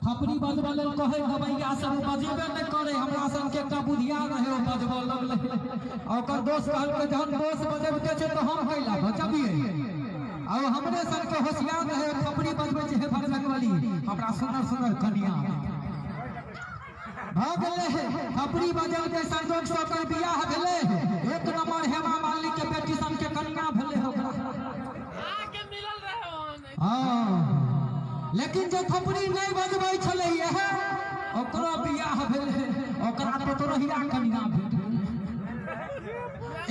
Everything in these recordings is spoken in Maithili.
थपड़ी बजबऽ लेल कहै गबैया सब बजेबे नहि करै। हमरा सनके एकटा बुधिया रहै, ओ बजबऽ लगलै। आ ओकर दोस्त कहलकै जहन दोस्त बजबिते छै तऽ हम कैला बजबियै। आ ओ हमरे सनके होशियार रहै, ओ थपड़ी बजबै छै, हे बजरंगबली हमरा सुनर सुनर कनिया भऽ गेलै। थपड़ी बजलकै, संजोग से ओकर बियाह भेलै। एक नंबर हेमा मालिनी के बेटी सनके कनिया भेलै ओकरा। हाँ, लेकिन जे थपड़ी नहीं बजबै छलैया ओकरो बियाह भेलै, ओकरा तोतरहिया कनिया भेल।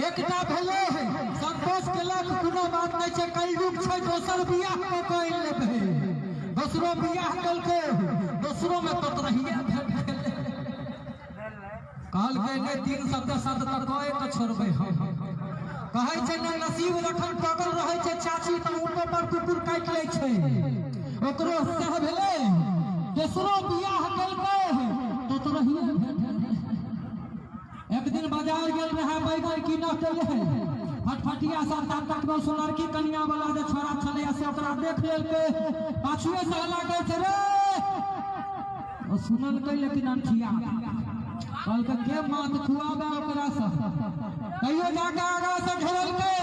एकटा भेलै संतोष केलक, कोनो बात नहि छै, कलयुग छै, दोसर बियाह कऽ कऽ आनि लेबै। दोसरो बियाह केलकै, दोसरो में तोतरहिया भेल। कहलकै नहि 3 सत्य सत तऽ कए कऽ छोड़बै हम। कहै छै ने नसीब जखन पकड़ रहै छै चाची तऽ ऊँटो पर कुकुर काटि लै छै। ओकरो सएह भेलै, दोसरो बियाह केलकै तोतरहिये भेल। एक दिन बाजार गेल रहे बैगन कीनऽ के लेल, फटफटिया सस्ता तक में सुनरकी कनिया वाला जे छोड़ा छलैया से ओकरा देख लेलकै, पाछुए से हल्ला करै छै रे। ओ सुनलकै लेकिन अनठिया कहलकै के मात खुआबे ओकरा से। तैयो जाके आगा से घेरलकै,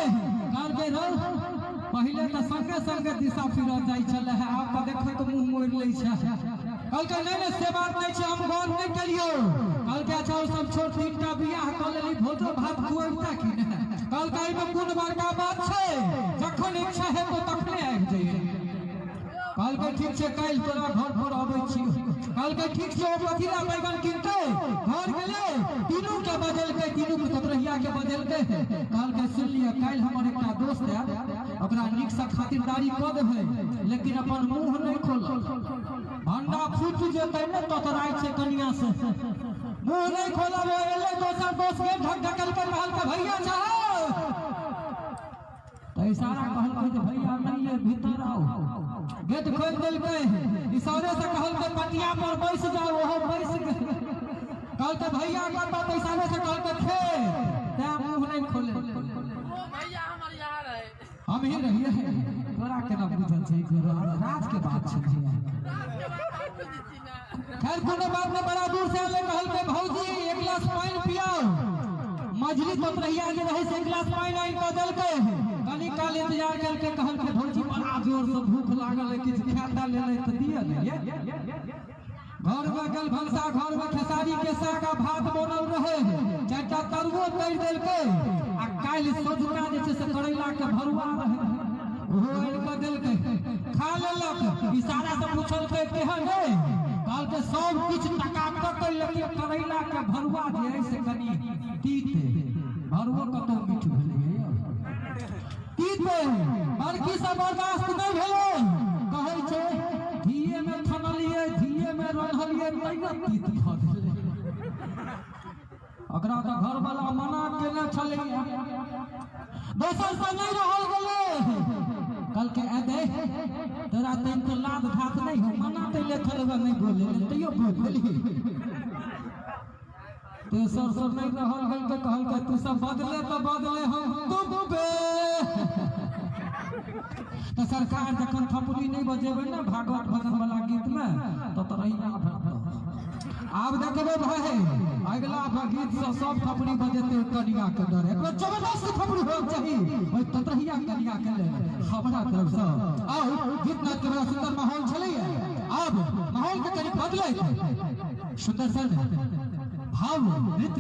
कहलकै रौ पहिले तऽ संगे संगे दिशा फिरल जाइ छलै, आब तऽ देखै के मुँह मोड़ि लै छै। कहलकै नहि नहि से बात नहि छै, हम गौर नहि केलियौ। कहलकै अच्छा ओ सब छोड़, 3टा बियाह कऽ लेली, भोजो भात खुएबता कि नहि? कहलकै एहिमे कोन बड़का बात छै, जखन इच्छा हेतौ तखने आबि जइहे। कहलकै ठीक छै काल्हि तोरा घर पर अबै छी। कहलकै ठीक छै। ओ कथी लए बैगन किनतै, घर गेलै, तीनू के बजेलकै, तीनू के तोतरहिया के बजेलकै। कहलकै सुन लिअ, काल्हि हमर एकटा दोस्त आयत, ओकरा नीकसँ खातिरदारी कऽ देबै, लेकिन अपन मुँह नहि खोलत, भंडा फूटि जेतै ने तोतराइ छै कनिया से, मुँह नहि खोलब। ओ एलै दोसर दोस्त के ढक ढकलकै, कहलकै भैया चाहो, तऽ इशारा कहलकै जे भैया नहीं है, भीतर आओ। गेट खोलि देलकै, इशारे से कहलकै पटिया पर बैस जाओ, ओहो बैस गेल। कहलकै भैया कतऽ, तऽ इशारे से कहलकै खे, तैं मुँह नहि खोले। भैया हमर यहाँ रहे, हम ही रहिए, तोरा केना बुझल छै, राज के बात छै। खैर कोनो बात नहीं, बड़ा दूर से आले। कहलकै भौजी एक गिलास पानि पियाओ। मझली तोतरहिया जे रहै से एक गिलास पानि आनि कऽ देलकै। कनी काल इंतजार केलकै, कहलकै भौजी बड़ा जोर से भूख लागल है, किछु खाय ता लेलै तऽ दिअ ने। ये घर में गेल, भनसा घर में खेसारी के साग आ भात बनल रहे, 4टा तरुओ तरि देलकै, आ काल्हि सोझका जे छै से करैला के भरुआ रहे, ओहो आनि कऽ देलकै, खा लेलक। इशारा से पूछलकै केहन है, कहलकै सब किछु टकाटक, लेकिन करैला के भरुआ जे है से कनि तीत। भरुओ कतौ मीठ भेलै, तीत बड़की से बर्दाश्त नहि भेलै। कहै छै घीए में छनलियै, घीए में रन्हलियै, तैयो तीत भऽ गेलै। ओकरा तऽ घरवाला मना केने छलैया, दोसर से नहि रहल गेलै। कहलकै ए दे तोरा तैन तो लाद भात नहि हो, मना तैले छलबै नहि बोले, तैयो बोल देली। तेसर से नहीं रहल गेल तऽ कहलकै तू सब बदले तऽ बदले हम तुम पे। तऽ सरकार जखन थपड़ी नहि बजेबै ने भागवत भजन वाला गीत में तऽ तरैया भेटत। आब देखबै भाई अगला गीत से सब थपड़ी बजेतै कनिया के डरे, एक जबरदस्त थपड़ी होना चाही ओहि ततरहिया कनिया के लेल हमरा तरफ से। आउ गीत नाच के बड़ा सुंदर माहौल छलैया, आब माहौल के कनि बदलैत सुंदर सन भाव नृत्य।